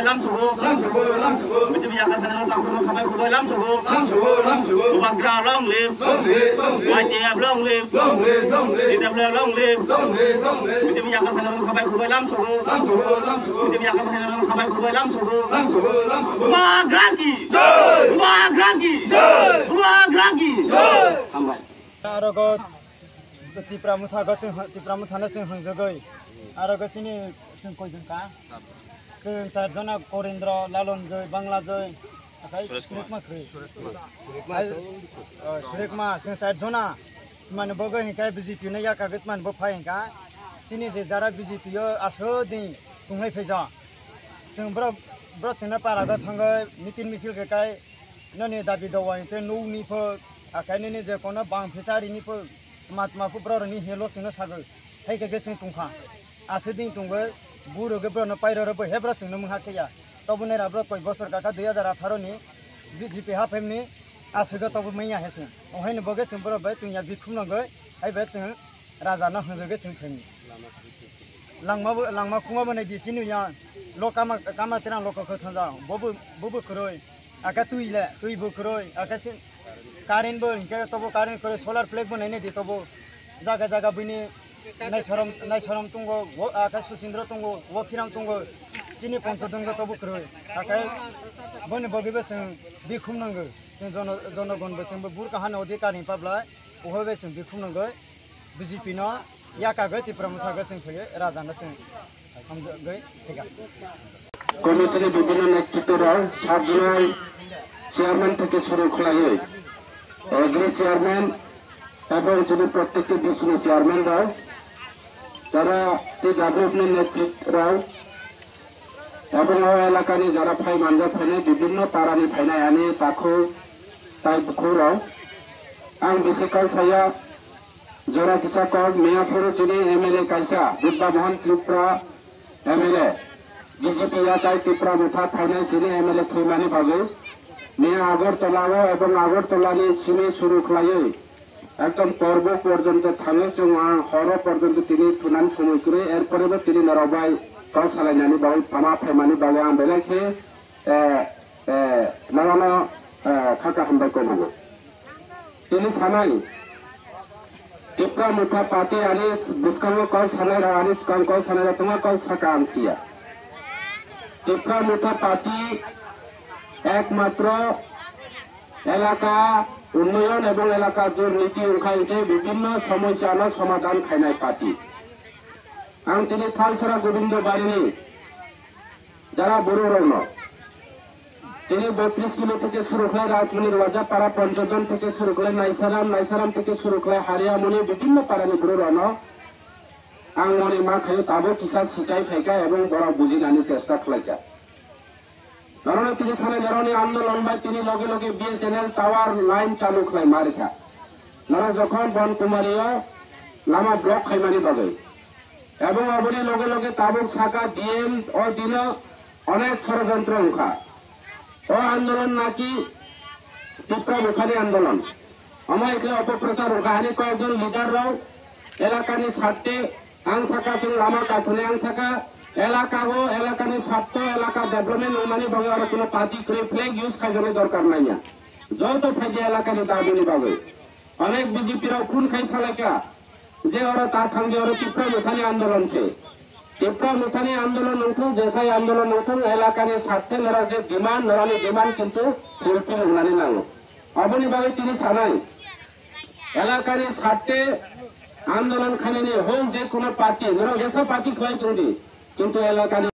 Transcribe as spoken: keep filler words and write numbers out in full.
Lamsugo, lamsugo, lamsugo. B J P yakar khana lamsugo, khabai khubai lamsugo. Lamsugo, lamsugo. Bubagra long live. Long live, long live. Y T F long live. Long live, long live. T W F long live. Long live, long live. B J P yakar khana lamsugo, khabai khubai lamsugo. Lamsugo, lamsugo. B J P yakar khana lamsugo, khabai khubai lamsugo. Lamsugo, lamsugo. Bubagra ki. Jai. Bubagra ki. Jai. Bubagra ki. Jai. Hambai. Aro go Tipra Motha go chwng, Tipra Motha no chwng hwngjagwi. Aro go chini chwng koi jwn ka? Chwng char jona Korendra, Lalon Joy, Bangla Joy, akai Suresh Kumar. Suresh Kumar khri. Suresh Kumar. Ai, oh, Suresh Kumar, chwng char jona. Mani bo go hinkai B J P no yakagwi mani bo phai hinka. Chini je jara B J P o aso din tunglai phaija. Chwng bro, bro chwngno para go thangwi meeting misil khe kai. Noni dabi dawa hingke nukni pho, akai nini je kono bang phichari ni pho, matma pho borok ni helo chwngno sagwi, hai khe khe chwng tongkha. Aswk ding tongwi, buro khe borokno pairo rwbo he borok chwngno mungha khe ya. Tobo nera borok koi bosor kakha dui hajar atharo ni B J P haphemni aswk tobo manya he chwng. Ohaino bo khe chwng borok bai tungya bikhum nangwi, hai bai chwng raja no hwnjagwi chwng phaimani. Langma bo, langma khungma bo nai di chini ya. Lo kama, kama terang lo kokho thanja. Bo bo, bo bo kwrwi. Aka twi le, twi bo kwrwi. Aka sin current bo, hingke tobo current kwrwi, solar plate bo nai nai di tobo. Jaga jaga bini nai sorom, nai sorom tongo, wo, aka Susindro tongo, wo Khiram tongo. Chini poncho donggo tobo kwrwi. Aka boni bogi bo chwng bikhum nango. Chwng jono, jonogon bo chwng bo bur kahani odhikar ni pabla. Uhoi bai chwng bikhum nangwi B J P no yakagwi Tipra Motha gwi chwng phaiwi raja no chwng hamjagwi thika. Committee ni bibhinno netritwrok, sub zonal chairman theke suru khlaiwi, agri chairman, ebong chini prottekti district ni chairman rok, jara T W F ni netritwrok, Ebong o elakani jara phai manjak phainai bibinno parani phainai ani takhuk tai bukhukrok. Ang bisi kok saya, jora kisa kok, miyaphuru chini M L A kaisa, Dibba Mohan Tripura M L A, B J P yatai Tipra Motha phainai chini M L A thwimani bagwi. Miya Agartala o ebong Agartala ni simi suru khlaiwi, ekdom porbo porjonto thangwi chwng ang horo porjonto tini thunan somoi kwrwi, erpore bo tini norok bai kok salainani bagwi tama phaimani bagwi ang belai khe, eh, eh, norokno, eh, kha kaham bai kobogo. Tini sanai, Tipra Motha Party ani bwskango kok sanai rok, ani swkang kok sanai rok tongma kok saka ang siya. Tipra Motha Party ekmatro elaka unnoyon ebong elaka durniti wngkha hingke bibinno somosyano somadhan khainai party. Ang tini Thalsara Gobindo Barini jara borok rokno tini botris kilo theke suru khlai Rajmoni Rwajapara Ponchodon theke suru khlai Naisaram, Naisaram theke suru khlai Hariamoni bibinno parani borok rokno ang moni ma khaio tabuk kisa sichai phaikha ebong borok bujinani chesta khlaikha. Norokno tini sanai norokni andolon bai tini loge loge B S N L tower line chalu khlai ma rikha. Norok jokhon Bon Kumari o lama block khaimani bagwi. Ebong aboni loge loge tabuk saka D M o dino onek sorojontro wngkha. O andolon naki Tipra Mothani andolon. Omo ekle opoprochar wngkha, ani koyekjon leader rok elakani sarte ang saka chwng lama kasuni, ang saka elaka o elakani sarto elaka development wngmani bagwi oro kuno party kwrwi flag use khaijani dorkar nangya. Joto phaidi elakani dabini bagwi. Onek B J P rok phone khai salaikha je oro ta thangdi oro Tipra Mothani andolon se. Tipra Mothani andolon wngthung, jesai andolon wngthung, elakani sarte norok je demand, norokni demand kintu fulfill wngnani nango. Aboni bagwi tini sanai, elakani sarte andolon khainani hok je kuno party, norok jesa party khlai tongdi, kintu elakani